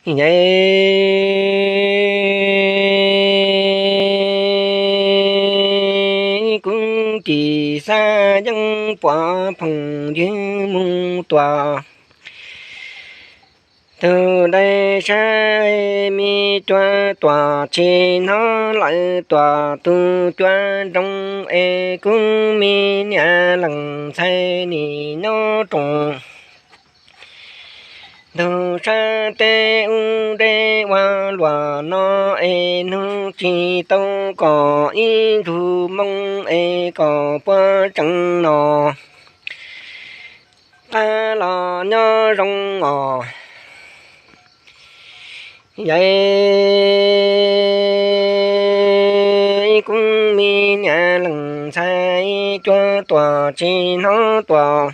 Yawg, kuv cim xav yeeb puav phoom ywg mus tuam. Tug dai sab me cuab tuam tsis hnov lawv tuam, tug cuab nroo es kuv me niam leej ntxhais nim nyob roos. Ntug sab teb ub deb ua luam no es nug tsis tau kom ib ntsug moo es kom puas tseev no. Qab los nyob zoo os. Yawg, kuv me niam leej ntxhais cuab tuam tsis hnov tuam.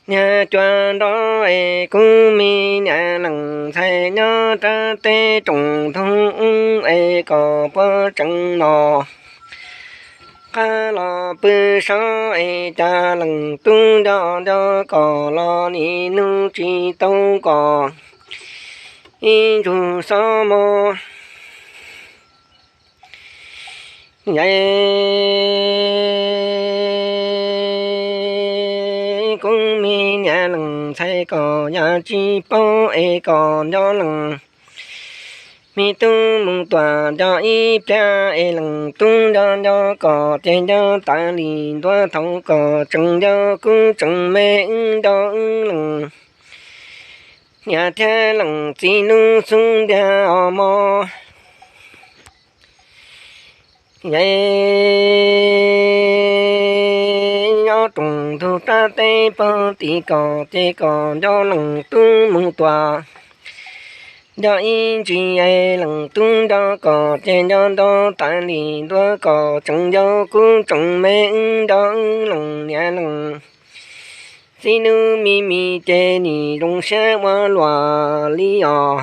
Niag cuab nroo es kuv me niam leej ntxhais nyob rau teb roos ntug ub es kom puas tseev no. Qab los pw saud es cas leej tub nco nco kom los nim nug tsis tau kom ib ntsug xob mos. Yawg, kuv me niam leej ntxhais kom yam tsis paub es kom nco leej me tub mus tuam nco ib pliag es leej tub nco nco kom ces nco tas li ntua thaum kom tseem nco kuv tseem me wb nco wb leej niam thiab leej txiv lub xub ntiag os mog. Yawg, nyob roos ntug rab teb pog tim kom ces kom nco leej tub mus tuam nco ib ntsis es leej tub nco kom ces nco nco tas li ntua kom tseem nco kuv tseem me wb nco wb leej niam leej txiv lub me me ces nim zoo siab ua luam li os.